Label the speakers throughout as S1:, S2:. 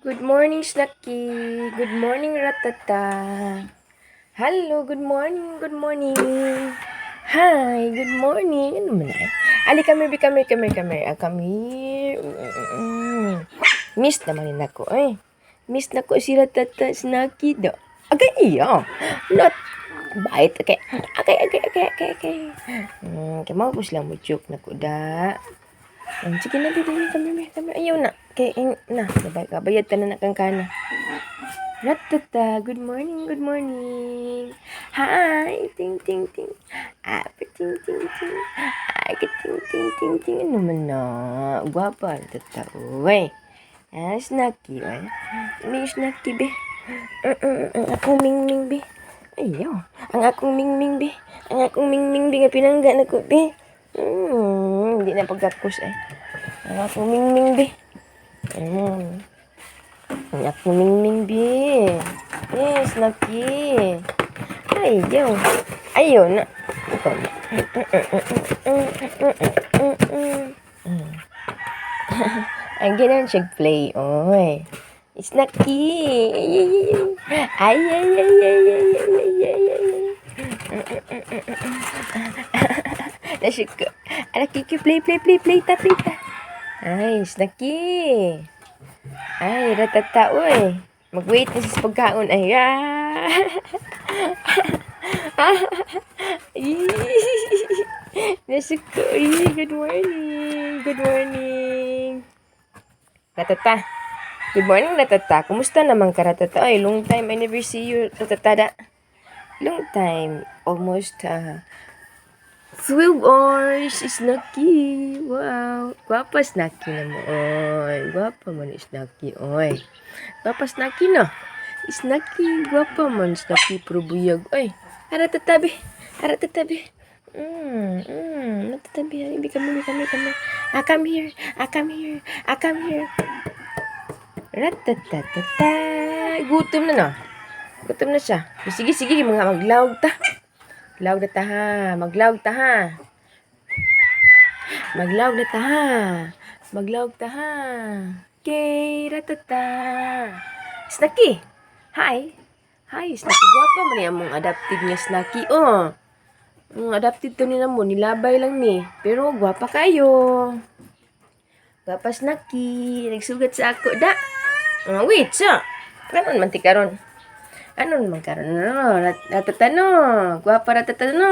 S1: Good morning, Snacky. Good morning, Ratata. Hello, good morning, good morning. Hi, good morning. Ano man ay? Ali, come here, come here, come here, come here. Ah, come here. Miss naman ni nako, ay. Miss nako si Ratata, Snacky do. Okay, iyo. Not bite. Okay. Kay mao ko sila mo joke nako da. Sige na, baby, come here, come here. Ayaw na. Kay, na, babay ka. Bayad ka na na kang kana. Ratata, good morning, good morning. Hi, ting, ting, ting. Ah, ting, ting, ting. Ay, ting, ting, ting, ting. Ano man na? Gwapa, ratata, uy. Ah, Snacky, uy. May Snacky, be. Ang akong mingming, be. Ayaw. Ang akong mingming, be. Ang akong mingming, be. Nga pinangga na ko, be. Hindi na pagkakos, eh. Ang akong mingming, be. Ang akong mingming, be. Yes, Snacky. Ay, yaw. Ayaw na. Ikaw na. Ang ganan siya play, oy. Snacky. Ay, ay, ay, ay, ay, ay, ay, ay, ay. Nasik ko. Ala, Kiki, play, play, play, play ta, play ta. Ay, Snacky. Ay, Ratata, oy. Mag-wait na siya sa pagkaon. Ay, ah. Nasik ko. Ay, good morning. Good morning. Ratata. Good morning, Ratata. Kumusta naman ka, Ratata? Ay, long time I never see you, Ratata da. Long time. Almost 12 hours, Snacky. Wow. Gwapa Snacky na mo, oy. Gwapa man Snacky, oy. Gwapa Snacky, no? Snacky, gwapa man Snacky, pero buyag. Oy, ara tatabi. Ara tatabi. Natatabi. Ay, kami, kami, kami. Ah, come here. Ah, come here. Ah, come here. Ratatatata. Gutom na, no? Gutom na siya. Sige, sige, mga maglawg ta. Lawg na ta ha. Maglawg ta ha. Maglawg na ta ha. Maglawg ta ha. Okay, Ratata. Snacky. Hi. Hi, Snacky. Gwapa man ni among adopted nga Snacky. Oh. Ang adopted to ni namo, nilabay lang ni. Pero gwapa kayo. Gwapa Snacky. Nagsugat sa ako da. Oh, wait, sa. Kanon man ti karon. Ano naman karon? No, Ratata no. Gwapa Ratata no.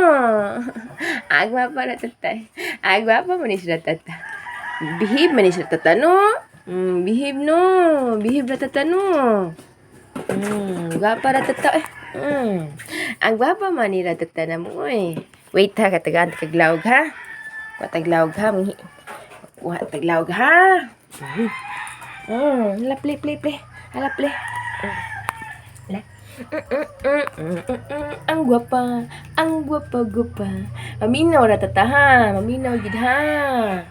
S1: Ah, gwapa Ratata. Ah, gwapa man ni si Ratata. Behave man ni si Ratata no. Behave no. Behave Ratata no. Gwapa Ratata eh. Ang gwapa man ni Ratata na mo eh. Wait ha, katagaan kaglawg ha. Kataglawg ha. Kuha taglawg ha. Hala, play, play, play. Hala, play. La. Ang gwapa, ang gwapa, gwapa. Maminaw Ratata ha, maminaw gid ha.